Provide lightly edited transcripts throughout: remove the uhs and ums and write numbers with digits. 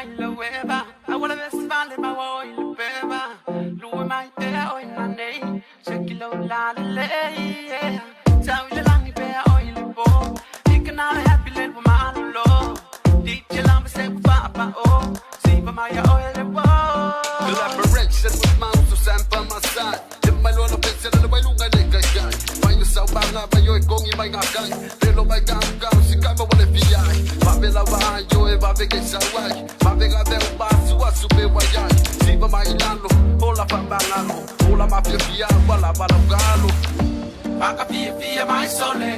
mai le weba. I wanna best vale ma wa le beba. Luwe mai te o ina nei. Shake lo la le yeah. Tau ile langi be o ile bo. Ikana happy le ma lo. DJ lambe se fa pa o. Si pa mai o ile bo. Collaboration with Mount Sam by my side. In my lord, I'm the way lunga le kai kai. Vai no sau banga vai yo kongi mai nga kai. Pelo mai ga ga si ka ma wale fi ai. Va ve la va yo e va ve ke sa wai. Va ve ga ve ba su wa su be wa yai. Si va mai lalo, hola fa bangalo. Hola ma fia fia wala wala galo. Waka fia fia mai sole.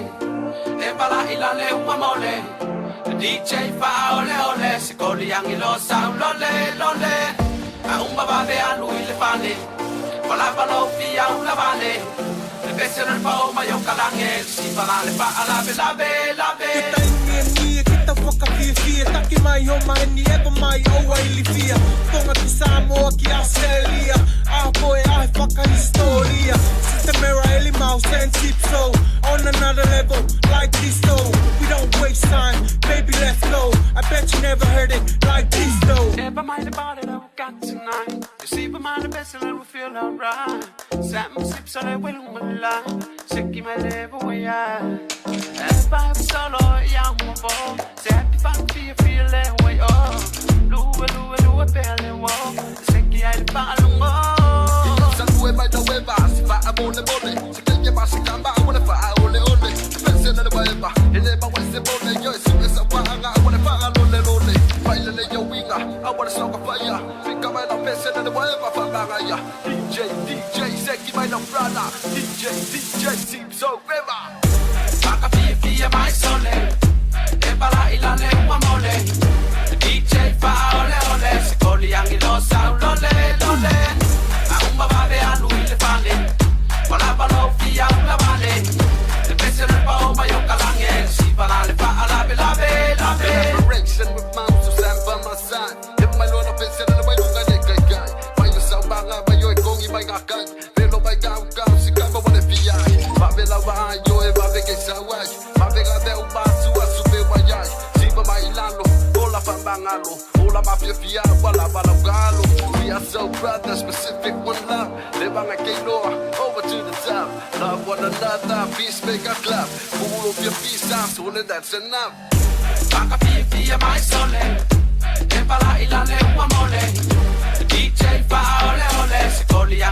E pala ila le ua mole. DJ fa ole ole. Sikoli angi lo sau lole lole. A umba va ve alu ile fale. Pala palo fia ula vale. Le pese no pa o mai o kalange. Si pala le pa ala be la be la be. Ke taimi e mia, ke tau whakawhiawhia. Taki mai o mai ni ewa mai o Ailifia. Tonga ki Samoa ki Australia. A koe ahe whakahistoria. Sister Mera Eli Mouse and Tipso. On another level, like this though. We don't waste time, baby let's go. I bet you never heard it like this though. Never mind about it, I got tonight. You see, but my best and we feel alright. Sam sips on a will Shake my level, yeah. If I have solo, yeah, I'm a ball. Say happy fun, feel, feel that way, oh. Lua, lua, lua, pele, whoa. Seki, I follow, oh. Sa lue mai la weba, si fa a mole mole. Si ke ba si kamba wale fa a ole ole. Pense le weba, ele ba wa se mole yo si sa wa nga wale fa a lole lole. Fa ile le yo winga, a wale sa ka fire. Fika mai la pense le weba fa ba ya. DJ DJ seki mai la brother. DJ DJ team so weba. Waka fia fia mai sole. E pala ila le ua mole. DJ fa ole ole. Sikoli angi lo sau lole lole. A umba va ve alu ile fale. Pala palo fia ula vale. Le pese no pa o mai o kalange. Si pala le pa ala be la be la be. Collaboration with Mount Sam by my side. If my lord pense le wai lunga le kai kai. Vai no sau banga vai yo kongi mai nga kai. Pelo mai ga ga si ka ma wale fi ai. Va ve la wa yo e va ve ke sa wai. Va ve ga ve u ba su wa su be wa yai. Si va mai lalo, hola fa bangalo. Hola ma fia fia wala wala galo. We are so brothers, Pacific one love. Live on a over to the top. Love one another, peace make a club. Pull up your peace arms, only that's enough. Waka fia fia mai sole. E pala ila le ua mole. DJ fa ole ole. Sikoli